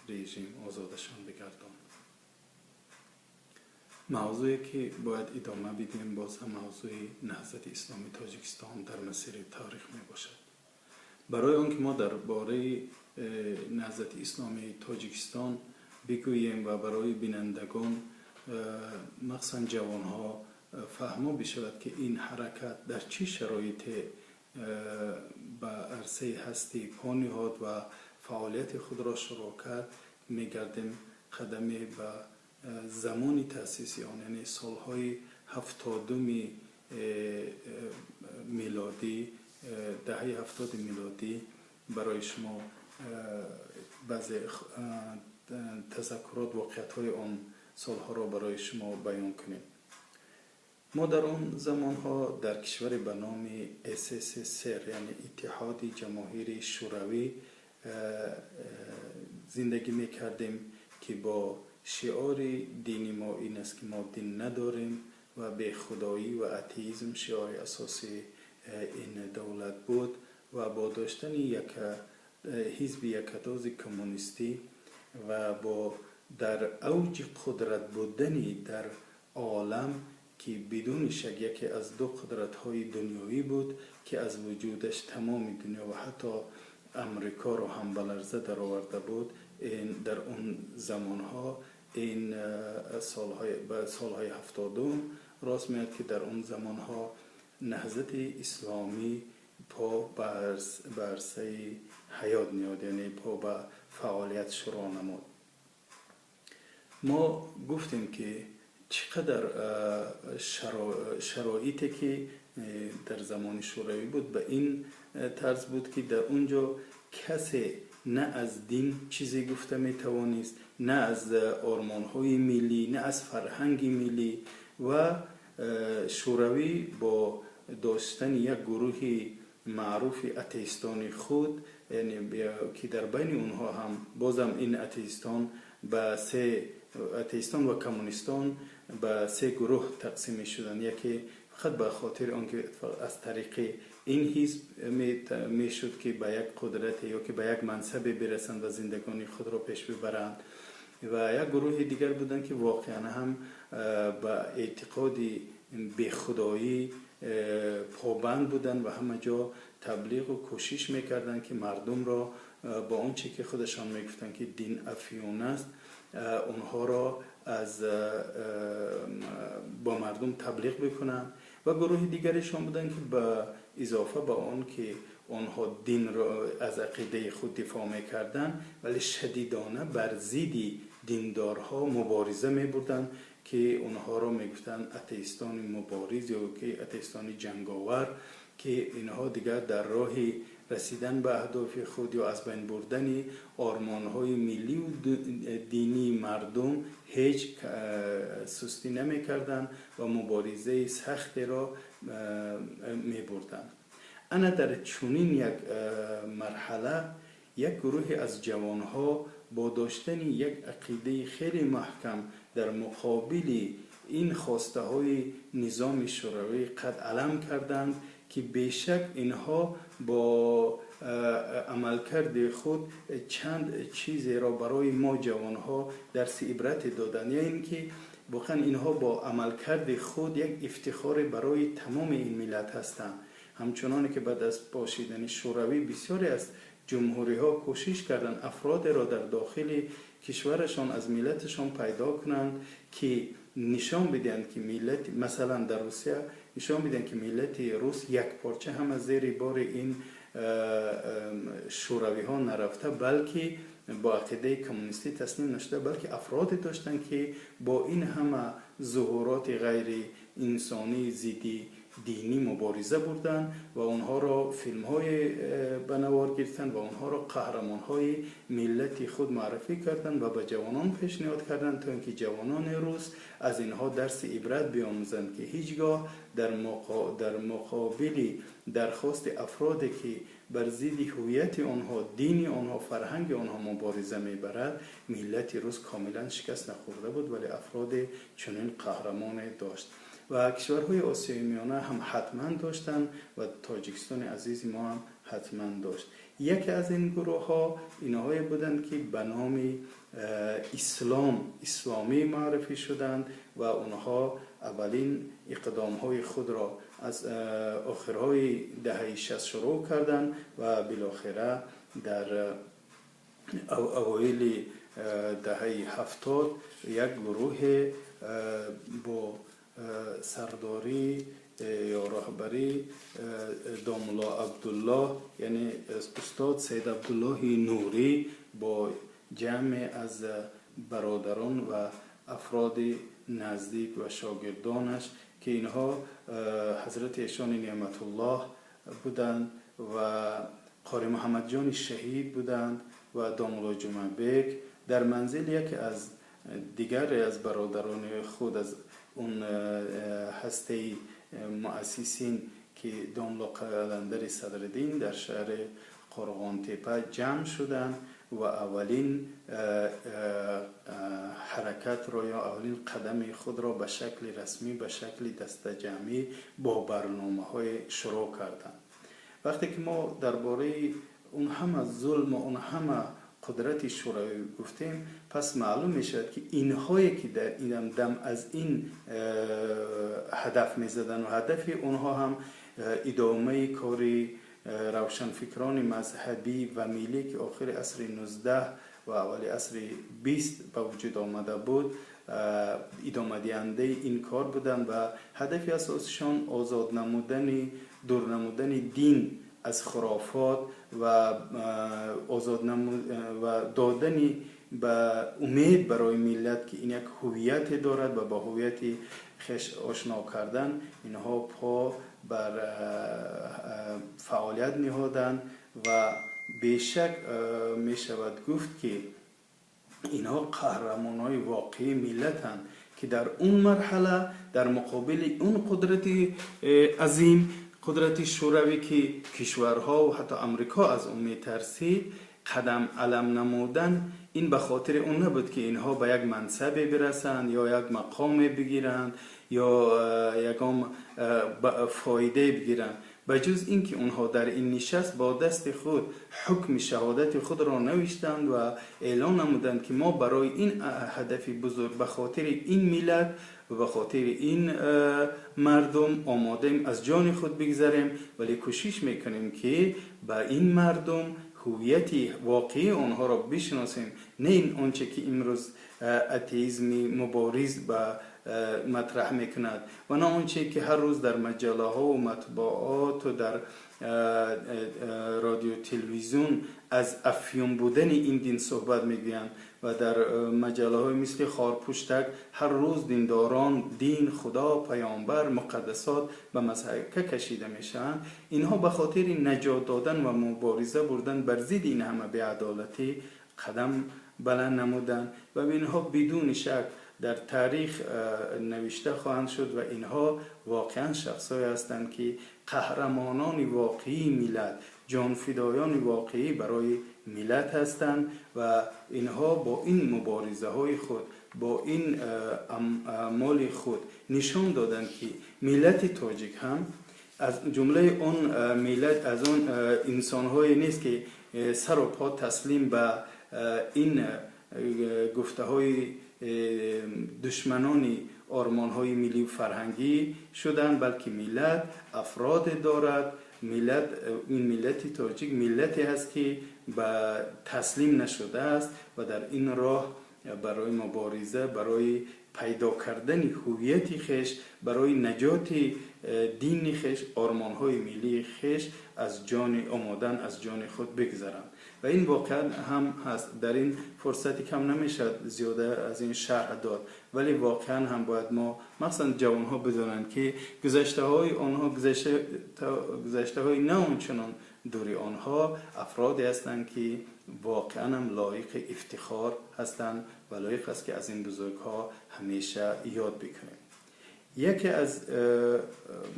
режим озодашон бигардонад. Мавзӯе ки бояд идома бидиҳем, боз ҳам мавзӯи Наҳзати Исломии Тоҷикистон дар масири таърих мебошад. Барои он ки мо дар бораи Наҳзати Исломии Тоҷикистон бигӯем ва барои бинандагон, махсусан ҷавонҳо, фаҳмо бишавад, ки ин ҳаракат дар чӣ шароите ба арсаи ҳастӣ по ниҳод ва фаъолияти худро шурӯъ кард, мегардем қадаме ба замони таъсиси он, яъне солҳои 70-уми милодӣ, даҳаи 70-и милодӣ. Барои шумо баъзе тазаккурот, воқеиятҳои он солҳоро барои шумо баён кунем. Мо дар он замонҳо дар кишваре ба номи СССР, яъне Иттиҳоди Ҷамоҳири Шӯравӣ, зиндагӣ мекардем, ки бо шиори «дини мо ин аст, ки мо дин надорем» ва бехудоӣ ва атеизм шиори асосии ин давлат буд ва бо доштани як ҳизби якатози коммунистӣ ва бо дар авҷи қудрат будани дар олам, ки бидуни шак яке аз ду қудратҳои дунёвӣ буд, ки аз вуҷудаш тамоми дунё ва ҳатто Амрикоро ҳам ба ларза дароварда буд. Ин дар он замонҳо, ин солҳои ба солҳои 70-ум рост меояд, ки дар он замонҳо Наҳзати Исломӣ по ба арсаи ҳаёт ниҳод, яъне по ба фаъолият шурӯъ намуд. Мо гуфтем, ки чӣ қадар шароите ки дар замони Шӯравӣ буд, ба ин тарз буд, ки дар он ҷо касе на аз дин чизе гуфта метавонист, на аз ормонҳои миллӣ, на аз фарҳанги миллӣ. Ва Шӯравӣ бо доштани як гурӯҳи маъруфи атеистони худ, яъне ки дар байни онҳо ҳам бозам ин атеистон ба се, атеистон ва коммунистон ба се гурӯҳ тақсим мешуданд. Яке фақат ба хотири он ки аз тариқи ин ҳизб мешуд, ки ба як қудрате ё ки ба як мансабе бирасанд ва зиндагонии худро пеш бибаранд, ва як гурӯҳи дигар буданд, ки воқеан ҳам ба эътиқоди бехудоӣ побанд буданд ва ҳама ҷо таблиғу кӯшиш мекарданд, ки мардумро бо он че ки худашон мегуфтанд, ки дин афюн аст, онҳоро аз бо мардум таблиғ бикунанд. Ва гурӯҳи дигарашон буданд, ки ба изофа ба он ки онҳо динро аз ақидаи худ дифоъ мекарданд, вале шадидона бар зидди диндорҳо мубориза мебурданд, ки онҳоро мегуфтанд атеистони мубориз ё ки атеистони ҷанговар, ки инҳо дигар дар роҳи расидан ба аҳдофи худ ё аз байн бурдани ормонҳои миллию динии мардум ҳеҷ сустӣ намекарданд ва муборизаи сахтеро мебурданд. Ана дар чунин як марҳала як гурӯҳе аз ҷавонҳо бо доштани як ақидаи хеле маҳкам дар муқобили ин хостаҳои низоми Шӯравӣ қад алам карданд, ки бешак инҳо бо амалкарди худ чанд чизеро барои мо ҷавонҳо дарси ибрате доданд, ё ин ки воқеан инҳо бо амалкарди худ як ифтихоре барои тамоми ин миллат ҳастанд. Ҳамчуноне ки баъд аз пошидани Шӯравӣ бисёре аз ҷумҳуриҳо кӯшиш карданд афродеро дар дохили кишварашон аз миллаташон пайдо кунанд, ки нишон бидиҳанд, ки миллат, масалан дар Русия, нишон бидиҳанд, ки миллати рус якпорча ҳама зери бори ин шӯравиҳо нарафта, балки бо ақидаи коммунистӣ таслим нашуда, балки афроде доштанд, ки бо ин ҳама зуҳуроти ғайри инсонӣ, зидди динӣ мубориза бурданд ва онҳоро филмҳое ба навор гирифтанд ва онҳоро қаҳрамонҳои миллати худ муаррифӣ карданд ва ба ҷавонон пешниҳод карданд, то ин ки ҷавонони рус аз инҳо дарси ибрат биомӯзанд, ки ҳеҷ гоҳ дар муқобили дархости афроде, ки бар зидди ҳуввияти онҳо, дини онҳо, фарҳанги онҳо мубориза мебарад, миллати рус комилан шикаст нахӯрда буд, вале афроде чунин қаҳрамоне дошт. Ва кишварҳои Осиёи Миёна ҳам ҳатман доштанд ва Тоҷикистони азизи мо ҳам ҳатман дошт. Яке аз ин гурӯҳҳо инҳое буданд, ки ба номи ислом, исломӣ муаррифӣ шуданд ва онҳо аввалин иқдомҳои худро аз охирҳои даҳаи 60 шурӯъ карданд ва билохира дар авоили даҳаи 70 як гурӯҳе бо сардорӣ ё роҳбарӣ домулло Абдуллоҳ, яъне устод Саид Абдуллоҳи Нурӣ, бо ҷамъе аз бародарон ва афроди наздик ва шогирдонаш, ки инҳо ҳазрати Эшони Неъматуллоҳ буданд ва Қори Муҳаммадҷони Шаҳид буданд ва домулло Ҷумъабек, дар манзили яке аз дигаре аз бародарони худ аз он ҳастаи муассисин, ки домулло Қаландари Садриддин, дар шаҳри Қурғонтепа ҷамъ шуданд ва аввалин ҳаракатро ё аввалин қадами худро ба шакли расмӣ, ба шакли дастаҷамъӣ бо барномаҳое шурӯъ карданд. Вақте ки мо дар бораи он ҳама зулм ва он ҳама қудрати шӯравӣ гуфтем, пас маълум мешавад, ки инҳое ки дар ин дам аз ин ҳадаф мезаданд ва ҳадафи онҳо ҳам идомаи кори равшанфикрони мазҳабӣ ва миллӣ, ки охири асри 19 ва аввали асри 20 ба вуҷуд омада буд, идомадиҳандаи ин кор буданд ва ҳадафи асосишон озод намудани, дур намудани дин аз хурофот ва озод ва додани ба умед барои миллат, ки ин як ҳувияте дорад, ва ба ҳувияти хеш ошно кардан, инҳо по бар фаъолият ниҳоданд. Ва бешак мешавад гуфт, ки инҳо қаҳрамонҳои воқеии миллатанд, ки дар он марҳала дар муқобили он қудрати азим, қудрати шӯравӣ, ки кишварҳо ва ҳатто Амрико аз он метарсид, қадам алам намудан, ин ба хотири он набуд, ки инҳо ба як мансабе бирасанд ё як мақоме бигиранд ё ягон фоидае бигиранд, ба ҷуз ин ки онҳо дар ин нишаст бо дасти худ ҳукми шаҳодати худро навиштанд ва эълон намуданд, ки мо барои ин ҳадафи бузург, ба хотири ин миллат ва ба хотири ин мардум омодаем аз ҷони худ бигзарем, вале кӯшиш мекунем, ки ба ин мардум ҳувияти воқеии онҳоро бишиносем, не ин онче ки имрӯз атеизми мубориз ба матраҳ мекунад ва на онче ки ҳар рӯз дар маҷаллаҳо ва матбуоту дар радио, телевизион аз афюн будани ин дин суҳбат мегӯянд ва дар маҷаллаҳои мисли Хорпуштак ҳар рӯз диндорон, дин, Худо, паёмбар, муқаддасот ба мазҳака кашида мешаванд. Инҳо ба хотири наҷот додан ва мубориза бурдан бар зидди ин ҳама беадолатӣ қадам баланд намуданд ва инҳо бидуни шак дар таърих навишта хоҳанд шуд. Ва инҳо воқеан шахсҳое ҳастанд, ки қаҳрамонони воқеии миллат, ҷонфидоёни воқеӣ барои миллат ҳастанд ва инҳо бо ин муборизаҳои худ, бо ин амали худ нишон доданд, ки миллати тоҷик ҳам аз ҷумлаи он миллат, аз он инсонҳое нест, ки сару по таслим ба ин гуфтаҳои душманони ормонҳои миллию фарҳангӣ шуданд, балки миллат афроде дорад. Миллат, ин миллати тоҷик миллате ҳаст, ки ба таслим нашудааст ва дар ин роҳ барои мубориза, барои пайдо кардани ҳувияти хеш, барои наҷоти дини хеш, ормонҳои миллии хеш аз ҷони омодан аз ҷони худ бигзаранд. Ва ин воқеан ҳам ҳаст. Дар ин фурсати кам намешавад зиёда аз ин шарҳ дод, вале воқеан ҳам бояд мо, махсусан ҷавонҳо, бидонанд, ки гузаштаҳои онҳо, гузаштаҳои на ончунон дури онҳо афроде ҳастанд, ки воқеан ҳам лоиқи ифтихор ҳастанд ва лоиқ аст, ки аз ин бузургҳо ҳамеша ёд бикунем. Яке аз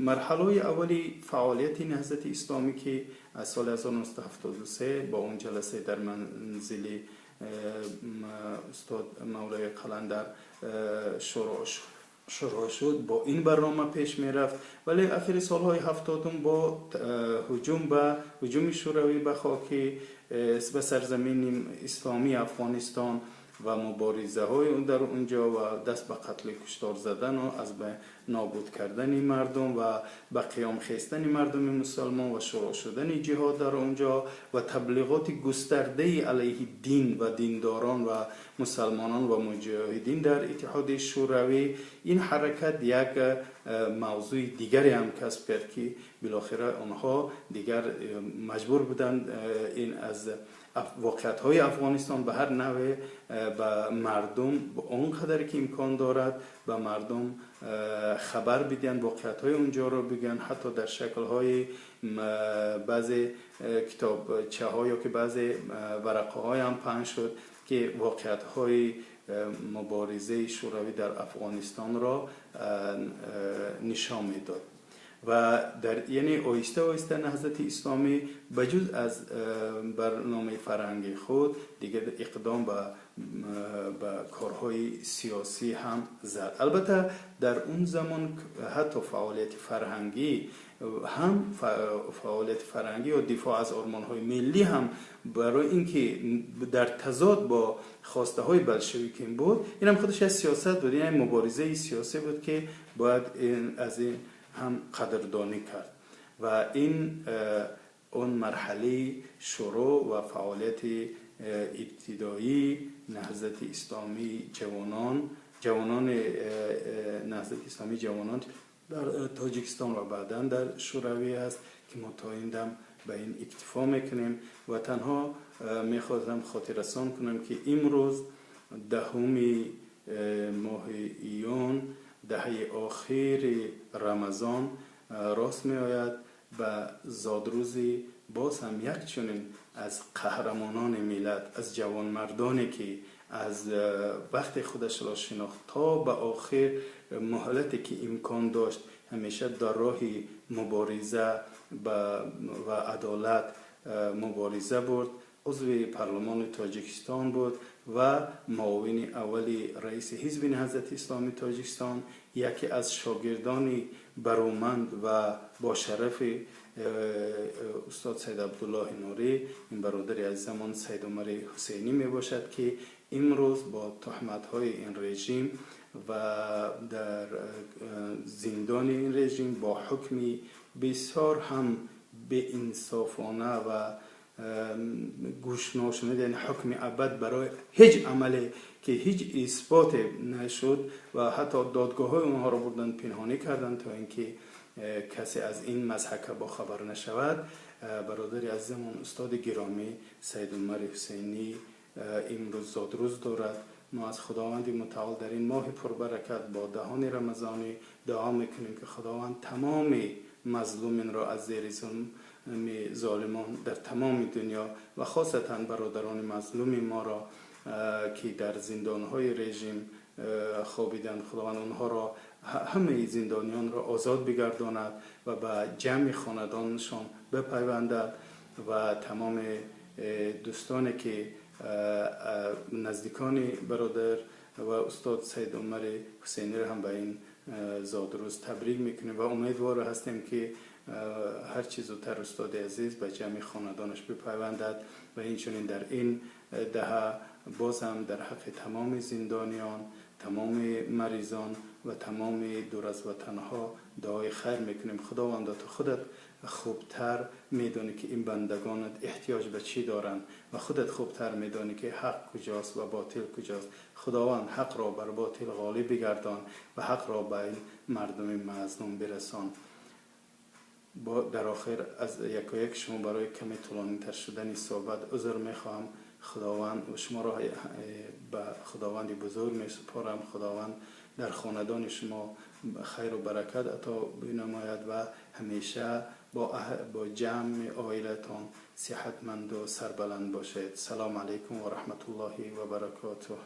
марҳалаҳои аввали фаъолияти Наҳзати Исломӣ, ки аз соли 1973 бо он ҷаласае дар манзили устод Мавлои Қаландар шурӯъ шуд. шурӯъ шуд, бо ин барнома пеш мерафт, вале охири солҳои 70 бо ҳуҷуми Шӯравӣ ба хоки ба сарзамини исломии Афғонистон ва муборизаҳои дар унҷо ва даст ба қатли куштор задан ва аз ба нобуд кардани мардум ва ба қиём хестани мардуми мусалмон ва шурӯъ шудани ҷиҳод дар унҷо ва таблиғоти густардаи алайҳи дин ва диндорон ва мусалмонон ва муҷоҳидин дар Иттиҳоди Шӯравӣ, ин ҳаракат як мавзӯи дигаре ҳам касб кард, ки билохира онҳо дигар маҷбур буданд ин аз воқеиятҳои Афғонистон ба ҳар навъе ба мардум, он қадаре ки имкон дорад, ба мардум хабар бидиҳанд, воқеиятҳои унҷоро бигӯянд, ҳатто дар шаклҳои баъзе китобчаҳо ё ки баъзе варақаҳое ҳам паҳн шуд, ки воқеиятҳои муборизаи Шӯравӣ дар Афғонистонро нишон медод. Ва дар яъне оҳиста оҳиста Наҳзати Исломӣ ба ҷуз аз барномаи фарҳанги худ дигар иқдом ба корҳои сиёсӣ ҳам зад. Албатта, дар он замон ҳатто фаъолияти фарҳангӣ ҳам, фаъолияти фарҳангӣ ё дифоъ аз ормонҳои миллӣ ҳам, барои ин ки дар тазод бо хостаҳои болшевикин буд, ин ҳам худаш як сиёсат буд, ин як муборизаи сиёсӣ буд, ки бояд аз ин ҳам қадрдонӣ кард. Ва ин он марҳалаи шурӯъ ва фаъолияти ибтидоии Наҳзати Исломии ҷавонон, ҷавонони Наҳзати Исломии ҷавонон дар Тоҷикистон ва баъдан дар Шӯравӣ аст, ки мо то ин дам ба ин иктифо мекунем ва танҳо мехоҳам хотиррасон кунам, ки имрӯз 10-уми моҳи июн, даҳаи охири Рамазон рост меояд ба зодрӯзи боз ҳам як чунин аз қаҳрамонони миллат, аз ҷавонмардоне, ки аз вақти худашро шинохт то ба охир муҳлате ки имкон дошт, ҳамеша дар роҳи мубориза ва адолат мубориза бурд, узви парлумони Тоҷикистон буд ва муовини аввали раиси Ҳизби Наҳзати Исломии Тоҷикистон, яке аз шогирдони бароманд ва бо шарафи устод Саид Абдуллоҳи Нурӣ, ин бародари азизамон Саид Умари Ҳусайнӣ мебошад, ки имрӯз бо туҳматҳои ин режим ва дар зиндони ин режим бо ҳукми бисёр ҳам беинсофона ва гӯшношунид, яъне ҳукми абад барои ҳеҷ амале ки ҳеҷ исботе нашуд ва ҳатто додгоҳҳои онҳоро бурданд, пинҳонӣ карданд, то ин ки касе аз ин мазҳака бохабар нашавад. Бародари азизамон, устоди гиромӣ Саид Умари Ҳусайнӣ имрӯз зодрӯз дорад. Мо аз Худованди Мутаол дар ин моҳи пурбаракат бо даҳони рамазонӣ дуо мекунем, ки Худованд тамоми мазлуминро аз зери зулми золимон дар тамоми дунё ва хосатан бародарони мазлуми моро, ки дар зиндонҳои режим хобиданд, Худованд онҳоро, ҳамаи зиндониёнро озод бигардонад ва ба ҷамъи хонадоншон бипайвандад ва тамоми дӯстоне ки наздикони бародар ва устод Саид Умари Ҳусайниро ҳам ба ин зодрӯз табрик мекунем ва умедвор ҳастем, ки ҳар чӣ зудтар устоди азиз ба ҷамъи хонадонаш бипайвандад. Ва инчунин дар ин даҳа боз ҳам дар ҳаққи тамоми зиндониён, тамоми маризон ва тамоми дур аз ватанҳо дуои хайр мекунем. Худованда, ту худат хубтар медонӣ, ки ин бандагонат эҳтиёҷ ба чӣ доранд, ва худат хубтар медонӣ, ки ҳақ куҷост ва ботил куҷост. Худованд, ҳақро бар ботил ғолиб бигардон ва ҳақро ба ин мардуми мазлум бирасон. Дар охир аз якояк шумо барои каме тӯлонитар шудани суҳбат узр мехоҳам. Худованд шуморо ба Худованди бузург месупорам. Худованд дар хонадони шумо хайру баракат ато бинамояд ва ҳамеша бо ҷамъи оилатон сиҳатманду сарбаланд бошед. Салому алайкум ва раҳматуллоҳи ва баракотуҳ.